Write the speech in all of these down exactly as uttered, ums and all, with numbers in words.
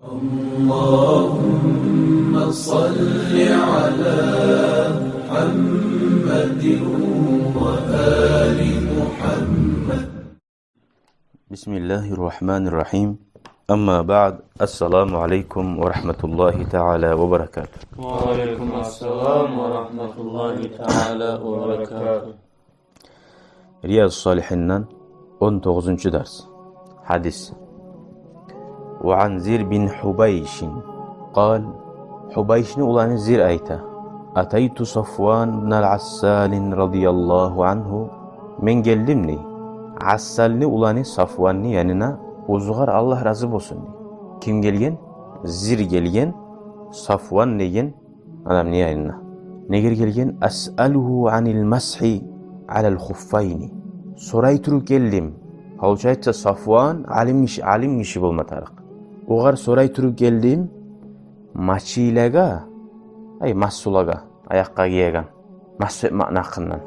اللهم صل على محمد وآل محمد. بسم الله الرحمن الرحيم. أما بعد، السلام عليكم ورحمة الله تعالى وبركاته. وعليكم السلام ورحمة الله تعالى وبركاته. Риязу Салихинден он тогъузунчу дарс. Гьадис. وعن زر بن حبيش قال: Гьубайшни уланы Зир айта: أتيت صفوان بن العسال رضي الله عنه. Мен гелдим, дей, Ассалны уланы Сафванны янына, оьзюгер Аллагь рази болсун, дей. Ким гелген? Зир гелген, Сафван деген адамны янына. Негер гелген? أسأله عن المسح على الخفين. Сорай туруп гелдим. Получается, Сафван алим гиши, алим гиши болма тарыкъ. Огъар сорай туруп гелдим, мачилагъа, ай, масгьулагъа, аякъгъа гиеген, масгь этмекни гьакъындан.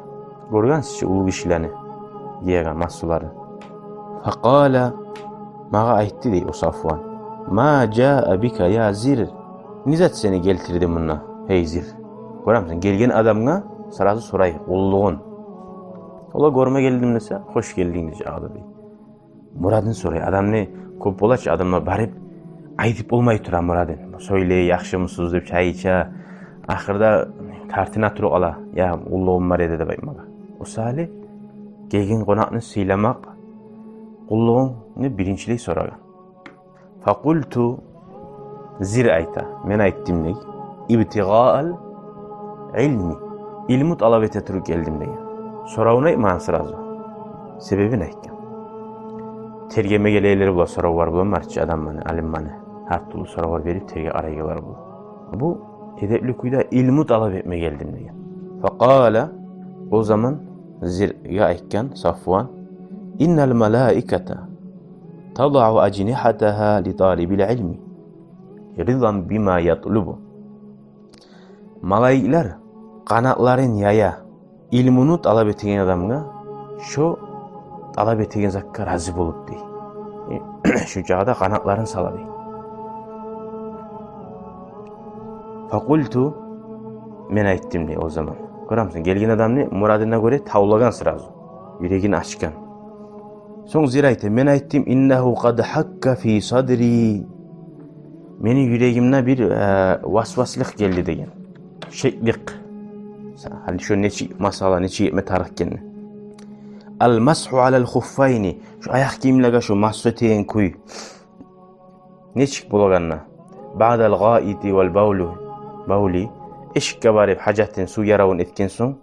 Гёргенсиз чи уллу гишилени гиеген масгьуларын. فقال, магъа айтды, дей, о Сафван: ما جاء بك يا زر. Не зат сени гелтирди мунда, гьей Зир? Гёремисен, гелген адамгъа сразу сорай уллулугъун. Ола: гёрме гелдим десе, хош гелдинг дей чагъы да, дей. Мурадын сорай. Адамны кёп бола чы, адамлар барып айтып болмай тура мурадын. Сёйлей, яхшымысыз деп, чай иче. Ахырда тартына туруп къала, я, уллулугъум бар эди деп айтмагъа. О саялы гелген къонакъны сыйламакъ къуллугъунгну биринчилей сорагъан. فقلت, Зир айта, мен айтдым, дей: ابتغاء العلم. Илму талап эте туруп гелдим, деген. Соравун айтмагъан сразу, себебин айтгъан. Тергемеге гелегенлер бола, соравлар бола, марчы адамланы, алимланы, гьар тюрлю соравлар берип, терге къарайгъанлар бола. Бу эдепли кюйде илму талап этме гелдим, деген. فقال, о заман Зирге айтгъан Сафван: إن الملائكة تضع أجنحتها لطالب العلم رضا بما يطلب. Малайиклер къанатларын яя, илмуну талап этеген адамгъа, шо талап этеген затгъа рази болуп, дей. Э, шунчагъа да къанатларын сала, дей. فقلت, мен айтдым, дей, о заман. Гёремисен, гелген адамны мурадына гёре тавлагъан сразу, юрегин ачгъан. Сонг Зир айта, мен айтдым: إنه قد حك في صدري. Мени юрегимде бир, э, васваслыкъ гелди, деген. Шеклик. Гьали шо нечик масъала, нечик этме тарыкъ экенни. المسح على الخفين. Шо аякъ гийимлеге шо масгь этеген кюй нечик болагъанына. بعد الغائط والبول, бавли, эшикге барып, гьажатын, сув яравун этген сонг.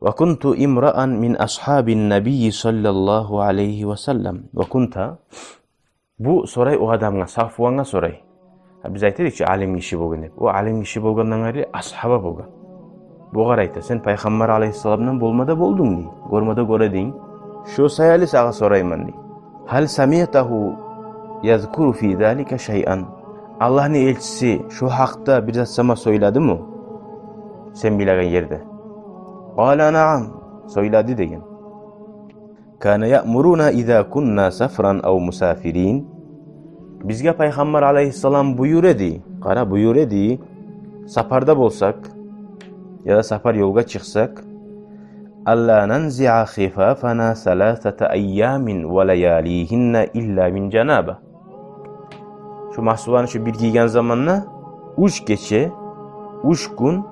وكنت امرأ من أصحاب النبي صلى الله عليه وسلم. وكنت, бу сорай о адамгъа, Сафвангъа сорай. Гьа, биз айта эдик чи, алим гиши болгъан деп. О алим гиши болгъандан къайры асгьаба болгъан. Бугъар айта: сен Пайхаммар алайгьиссаламдан болма да болдунг, дей. Гёрме де гёре эдинг. Шо саялы сагъа сорайман, дей. هل سمعته يذكر في ذلك شيئا. Аллагьны элчиси шо гьакъда бир зат сама сёйледими сен билеген ерде? قال نعم, сёйледи, деген. كان يأمرنا إذا كنا سفرا أو مسافرين. Бизге Пайхаммар алайгьиссалам буюра эди, къара, буюра эди, сапарда болсакъ яда сапар ёлгъа чыкъсакъ, ألا ننزع خفافنا ثلاثة أيام ولياليهن إلا من جنابة. Шо масгьуланы шо бир гийген заманда уьч гече, уьч гюн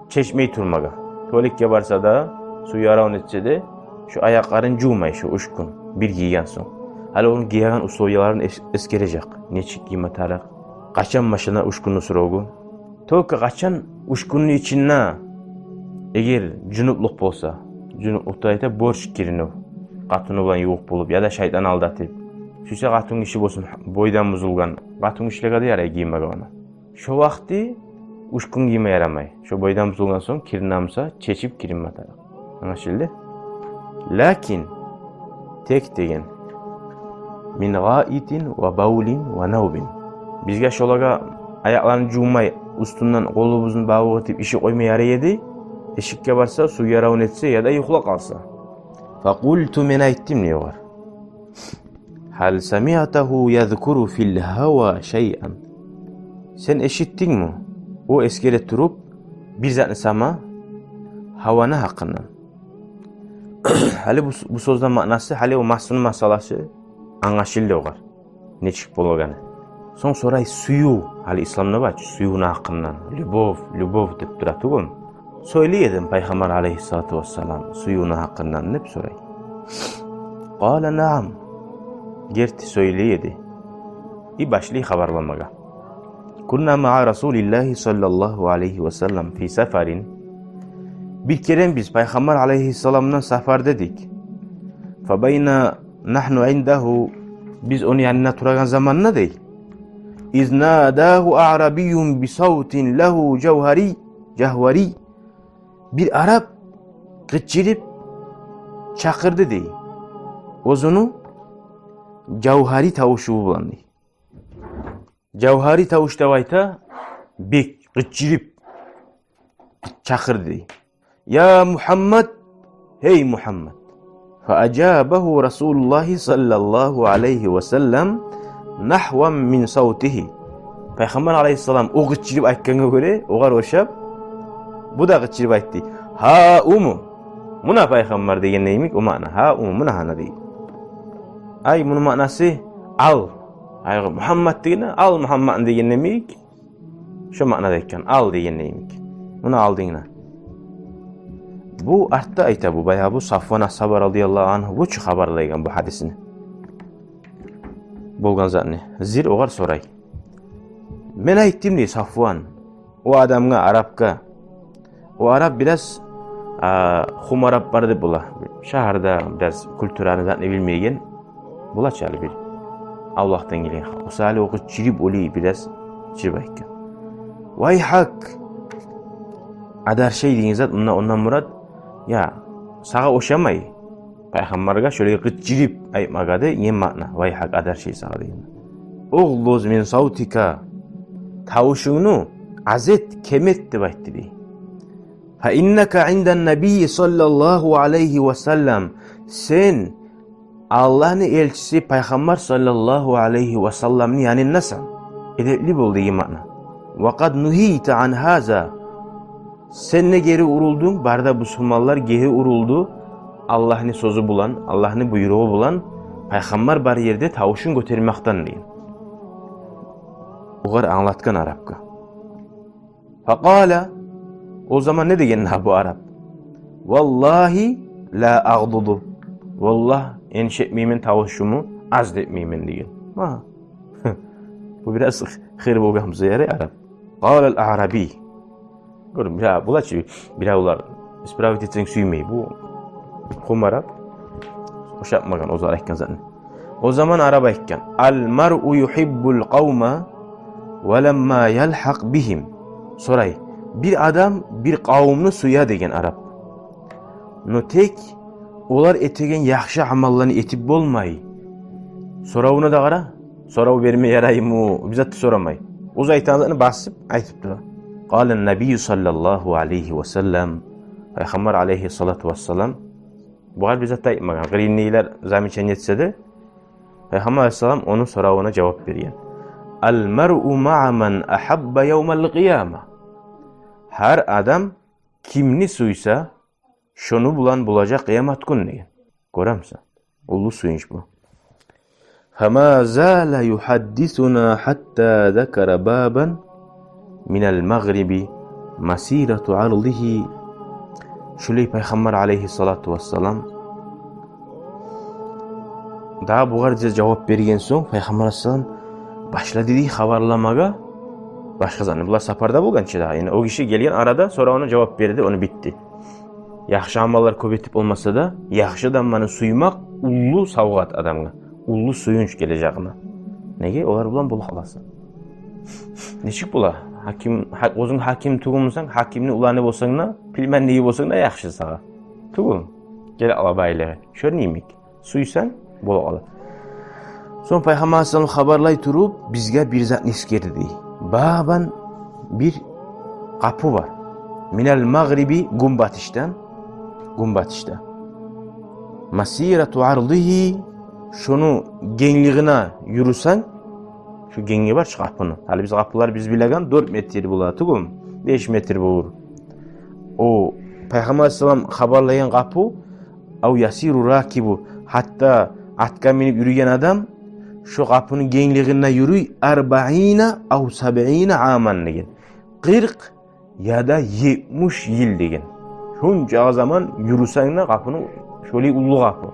чечмей турмагъа. Туалетге барса да, сув яравун этсе де, шо аякъларын жувмай шо уьч гюн бир гийген сонг. Гьали ону гиеген условияларын эс-, эсгережек. Нечик гийме тарыкъ? Къачан башлана уьч гюнню срогу? Только къачан уьч гюнню ичинде, эгер жунуплукъ болса, жунуплукъда айта борч киринив, къатыны булан ювукъ болуп яда шайтан алдатып, сюйсе къатынгиши болсун, бойдан бузулгъан, къатынгишилеге де ярай гиймеге ону. Шо вакъти уьч гюн гийме ярамай. Шо бойдан бузулгъан сонг киринемсе, чечип киринме тарыкъ. Англашылды? Лакин, тек деген, من غائط وبول ونوم. Бизге шолагъа аякъларын жувмай, уьстюнден къолубузну бавукъ этип, ишип къойма ярай эди, эшикге барса, сув яравун этсе яда юхлап къалса. فقلت, мен айтдым дей огъар: هل سمعته يذكر في الهوى شيئا. Сен эшитдингми? О эсгере туруп бир затны сама, гьаваны гьакъындан. Гьали бу, бу сёзню маънасы, гьали о масну масъаласы англашылды огъар, нечик болагъаны. Сонг сорай сююв, гьали исламда бар чы, сюювню гьакъындан, любовь, любовь деп тура тюгюлмю? Сёйлей эдим, Пайхаммар алейгьиссалату вассалам, сюювню гьакъындан деп сорай. Къала: «Наам». Герти, сёйлей эди. И башлай хабарламагъа. «Кунна маъа Расулиллагьи саллаллагьу алейгьи ва саллам фи сафарин». Бир керен биз Пайхаммар алейгьиссаламдан сафарда эдик. «Фа байна нагьну индагьу», биз ону янында турагъан заманда дей. «Из надагьу аърабийюн би савтин лагьу жавгьари, жагьвари». Бир араб къычырып чакъырды дей, оьзюню жавгьари тавушу булан дей. Жавгьари тавуш деп айта, бек къычырып чакъырды дей. «Я Мугьаммад, гьей Мугьаммад». Фа ажабагьу Расулуллагьи саллаллагьу алейгьи ва саллам нагьван мин савтигьи. Пайхаммар алейгьиссалам о къычырып айтгъангъа гёре, огъар ошап, бу да къычырып айтды: «Гьа уму». Муна Пайхаммар дегенде йимик о маъна. «Гьа уму, муна гьана», — дей. Ай, муну маънасы: «Ал». Ай, Мугьаммад дегенде, «Ал Мугьаммадны», — дегенде йимик. Шо маънада экен, ал дегенде йимик. Муна алдынгда. Бу артда айта, бу баягъы бу Сафван асгьаба радияллагьу ангьу, бу чу хабарлайгъан бу гьадисни. Болгъан затны. Зир огъар сорай. Мен айтдым дей Сафван о адамгъа, арабгъа. О араб бираз, а, хум араб бар деп бола. Шагьарда бираз культураны, затны билмейген. Бола чы гьали бир авлакъдан гелген. О саялы о къычырып, олай бираз къычырып айтгъан. «Вайгьак». Адаршай деген зат, мунда ондан мурат, я, сагъа ошамай Пайхаммаргъа шолай къычырып айтмагъа деген маъна. «Вайгьак, адаршай сагъа» деген. «Угълуз мин савтика». Тавушунгну аз эт, кем эт деп айтды дей. «Фа иннака индан набийи саллаллагьу алейгьи ва саллам». Сен Аллагьны элчиси Пайхаммар саллаллагьу алейгьи ва салламны янындасан. Эдепли бол деген маъна. «Ва къад нугьийта ан гьаза». Сен де гери урулдунг, бары да бусурманлар гери урулду Аллагьны сёзю булан, Аллагьны буйругъу булан Пайхаммар бар ерде тавушун гётермекден деген. Огъар англатгъан арабгъа. Факъала, о заман не деген дагъы бу араб? Валлагьи ла агъдуду. Валлагь, эниш этмеймен тавушуму аз да этмеймен деген. Ма. Бу бираз хыр болгъан бизге ярай араб. Къалал аъраби. Гёрдюнг, бир, булар чы, биревлер исправить этсенг сюймей. Бу хум араб. Ошатмагъан оьзлер айтгъан затны. О заман араб айтгъан: «Ал маръу югьиббул къавма ва ламма ялгьакъ бигьим». Сорай: бир адам бир къавумну сюе деген араб. Но тек олар этеген яхшы амалланы этип болмай. Соравуна да къара. Сорав берме ярайму? Бир зат да сорамай. Оьзю айтагъан затны басып айтып тура. Къала набийю саллаллагьу алайгьи ва саллам. Пайхаммар алайгьиссалату вассалам бугъар бир зат да айтмагъан. Къырыйындагъылар замечание этсе де, Пайхаммар алайгьиссалам ону соравуна жавап берген. Ал маръу маъа ман агьабба явмал къияма. Гьар адам кимни сюйсе, шону булан болажакъ къыямат гюн деген. Гёремисен? Уллу сююнч бу. Фама зала югьаддисуна гьатта закара бабан минал магъриби масирату ардигьи. Шулай Пайхаммар алайгьиссалату вассалам дагъы бугъар бизге жавап берген сонг, Пайхаммар алайгьиссалам башлады дей хабарламагъа башгъа затны. Булар сапарда болгъан чы дагъы. Яни о гиши гелген арада соравуна жавап берди, ону битди. Яхшы амаллар кёп этип болмаса да, яхшы адамланы сюймек уллу савгъат адамгъа, уллу сююнч гележегине. Неге? Олар булан болуп къаласан. Нечик бола? Гьаким, гьа-, оьзюнг гьаким тюгюлмюсен, гьакимни уланы болсанг да, племянниги болсанг да яхшы сагъа. Тюгюлмю? Геле ала байлыгъы. Шону йимик. Сюйсенг, болуп къала. Сонг Пайхаммар алайгьиссалам хабарлай туруп, бизге бир затны эсгерди дей. Бабан, бир къапу бар. Минал магъриби, гюнбатышдан. Гюнбатышда. Масирату ардигьи, шону генглигине юрюсенг, Шу генги бар шу къапуну. Гьали биз къапулар биз билеген дёрт метр бола тюгюлмю, беш метр болур. О Пайхаммар алайгьиссалам хабарлагъан къапу, ав ясиру ракибу, гьатта атгъа минип юрюйген адам шу къапуну генглигинде юрюй, арбаина ав сабиина аман деген. Къыркъ яда етмиш йыл деген. Шунча заман юрюсенг де къапуну, шолай уллу къапу.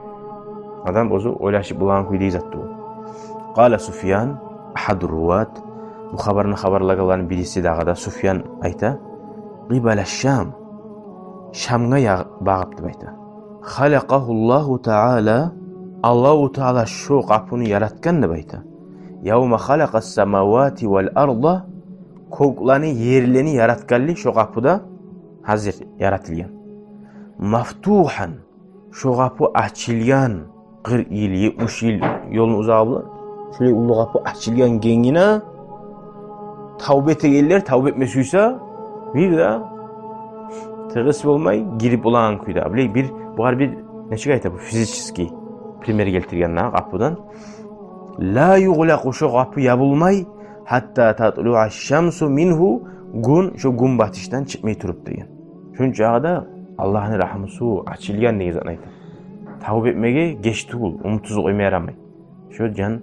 Адам оьзю ойлашып болагъан кюйде зат тюгюл. Къала Суфьян, агьаду руват, бу хабарны хабарлагъанланы бириси дагъы да Суфьян айта, къибала Шам, Шамгъа ягъ-, багъып деп айта. Халакъагьуллагьу таала, Аллагьу таала шо къапуну яратгъан деп айта. Явма халакъас самавати вал арда, кёклени, ерлени яратгъанлы шо къапу да гьазир яратылгъан. Мафтугьан, шо къапу ачылгъан, къыркъ йыл, етмиш йыл ёлну узагъы булан шолай уллу къапу ачылгъан генгине, тавба этегенлер, тавба этме сюйсе, бир де тыгъыс болмай гирип болагъан кюйде. Булай бир, бугъар бир, нечик айта, бу физический пример гелтирген дагъы къапудан. Ла югълакъу, шо къапу ябулмай, гьатта татлуа шамсу мингьу, гюн шо гюнбатышдан чыкъмай туруп деген. Шунчагъы да Аллагьны рагьмусу ачылгъан деген затны айта. Тавба этмеге геч тюгюл, умутсуз къойма ярамай. Шо жан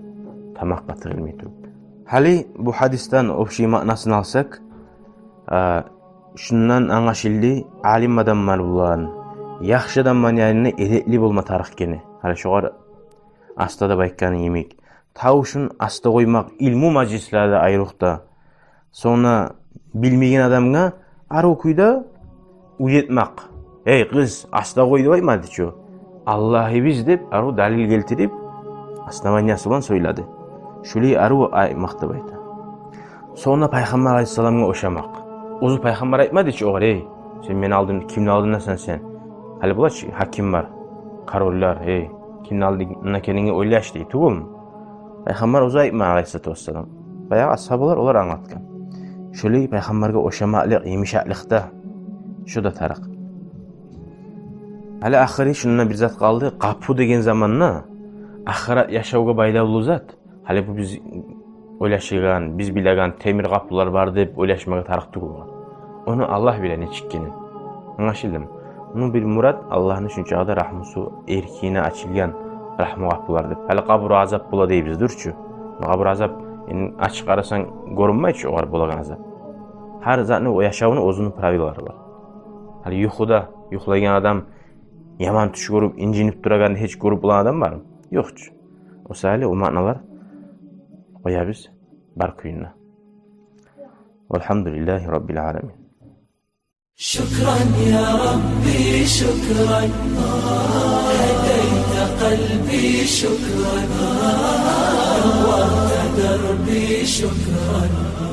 тамакъгъа тыгъылмай туруп. Гьали бу гьадисден общий маънасын алсакъ, а, шундан англашылды, алим адамлар булан, яхшы адамланы янында эдепли болма тарыкъ экени. Гьали шогъар аста деп айтгъаны йимик, тавушун аста къоймакъ, илму мажлислерде айрокъда. Сонг билмеген адамгъа арив кюйде уьйретмек. «Эй, къыз, аста къой», — деп айтмады чы. «Аллагьыбыз», — деп, арив далил гелтирип, основаниясы булан сёйледи. Шулай арив айтмакъ деп айта. Сонг Пайхаммар алайгьиссаламгъа ошамакъ. Оьзю Пайхаммар айтмады чы огъар: «Эй, сен мени алдым, кимни алдындасан сен?» Гьали бола чы гьакимлер, короллар: «Эй, кимни алдында экенингни ойлаш», — дей тюгюлмю? Пайхаммар оьзю айтмай, алайгьиссалату вассалам. Баягъы асгьабалар олар англатгъан. Шолай Пайхаммаргъа ошамакълыкъ, йымышакълыкъда, шо да тарыкъ. Гьали ахыры шунда бир зат къалды. Къапу деген заманда ахырат яшавгъа байлавлу зат. Гьали бу биз ойлашагъан, биз билеген темир къапулар бар деп ойлашмагъа тарыкъ тюгюл. Ону Аллагь биле нечик экенин. Англашылдымы? Ону бир мурат — Аллагьны шунчагъы да рагьмусу, эркине ачылгъан рагьму къапулар деп. Гьали къабур азап бола дейбиз дюр чю. Къабур азап, энни ачып къарасанг, гёрюнмей чи огъар болагъан азап. Гьар затны, о яшавну оьзюню правилалары бар. Гьали юхуда, юхлайгъан адам яман тюш гёрюп, инжинип турагъанны гьеч гёрюп болагъан адам бармы? Ёкъ чу. О саялы о маъналар къоябыз бар кюйюнде. Валгьамдулиллагьи раббил аламин. شكرا يا ربي، شكرا. هديت قلبي، شكرا. نورت دربي، شكرا.